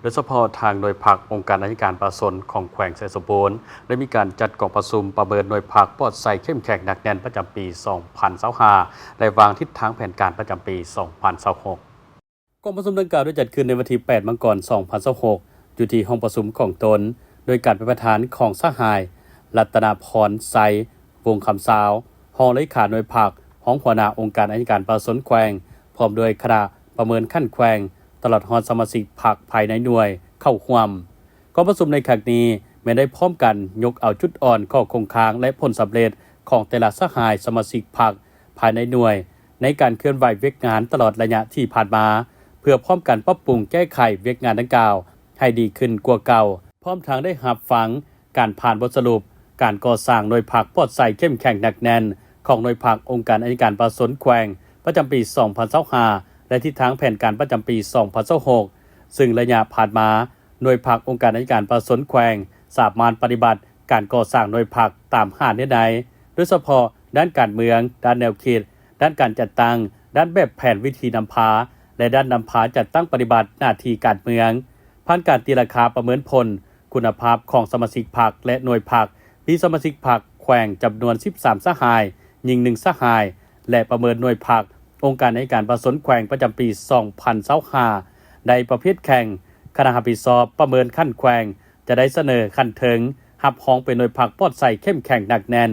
ໂດຍສະເພາະທາງໜ່ວຍພັກອົງການອັຍການປະຊາຊົນຂອງແຂວງໄຊສົມບູນ ໄດ້ມີການຈັດກອງປະຊຸມປະເມີນໜ່ວຍພັກປອດໃສເຂັ້ມແຂງໜັກແໜ້ນປະຈຳປີສອງພັນຊາວຫ້າ ແລະ ວາງທິດທາງແຜນການປະຈຳປີສອງພັນຊາວຫົກ. ກອງປະຊຸມດັ່ງກ່າວໄດ້ຈັດຂຶ້ນໃນວັນທີແປດ ມັງກອນ ສອງພັນຊາວຫົກ ຢູ່ທີ່ຫ້ອງປະຊຸມກອງຕົນ ໂດຍການເປັນປະທານຂອງສະຫາຍ ລັດຕະນະພອນໄຊ ວົງຄຳຊາວ ຮອງເລຂາໜ່ວຍພັກ, ຮອງຫົວໜ້າອົງການອັຍການປະຊາຊົນແຂວງ ພ້ອມດ້ວຍຄະນະປະເມີນຂັ້ນແຂວງ ຕະຫຼອດຮອດສະມາຊິກພັກພາຍໃນໜ່ວຍເຂົ້າຮ່ວມ. ກອງປະຊຸມໃນຄັ້ງນີ້ແມ່ນໄດ້ພ້ອມກັນຍົກເອົາຈຸດອ່ອນ, ຂໍ້ຄົງຄ້າງ ແລະ ຜົນສຳເລັດຂອງແຕ່ລະສະຫາຍສະມາຊິກພັກພາຍໃນໜ່ວຍ ໃນການເຄື່ອນໄຫວວຽກງານຕະຫຼອດໄລຍະທີ່ຜ່ານມາ ເພື່ອພ້ອມກັນປັບປຸງແກ້ໄຂວຽກງານດັ່ງກ່າວໃຫ້ດີຂຶ້ນກວ່າເກົ່າ, ພ້ອມທັງໄດ້ຮັບຟັງການຜ່ານບົດສະຫຼຸບການກໍ່ສ້າງໜ່ວຍພັກປອດໃສເຂັ້ມແຂງໜັກແໜ້ນຂອງໜ່ວຍພັກອົງການອັຍການປະຊາຊົນແຂວງປະຈຳປີສອງພັນຊາວຫ້າ ແລະ ທິດທາງແຜນການປະຈຳປີສອງພັນຊາວຫົກ ຊຶ່ງໄລຍະຜ່ານມາ ໜ່ວຍພັກອົງການອັຍການປະຊາຊົນແຂວງ ສາມາດປະຕິບັດການກໍ່ສ້າງໜ່ວຍພັກຕາມຫ້າເນື້ອໃນ, ໂດຍສະເພາະດ້ານການເມືອງ, ດ້ານແນວຄິດ, ດ້ານການຈັດຕັ້ງ, ດ້ານແບບແຜນວິທີນຳພາ ແລະ ດ້ານນຳພາຈັດຕັ້ງປະຕິບັດໜ້າທີ່ການເມືອງ. ຜ່ານການຕີລາຄາປະເມີນຜົນຄຸນນະພາບຂອງສະມາຊິກພັກ ແລະ ໜ່ວຍພັກ ມີສະມາຊິກພັກແຂວງຈຳນວນສິບສາມສະຫາຍ, ຍິງໜຶ່ງສະຫາຍ ແລະ ປະເມີນໜ່ວຍພັກອົງການອັຍການປະຊາຊົນແຂວງປະຈຳປີສອງພັນຊາວຫ້າ ໃນປະເພດແຂ່ງ, ຄະນະຮັບຜິດຊອບປະເມີນຂັ້ນແຂວງ ຈະໄດ້ສະເໜີຂັ້ນເທິງຮັບຮອງເປັນໜ່ວຍພັກປອດໃສເຂັ້ມແຂງໜັກແໜ້ນ.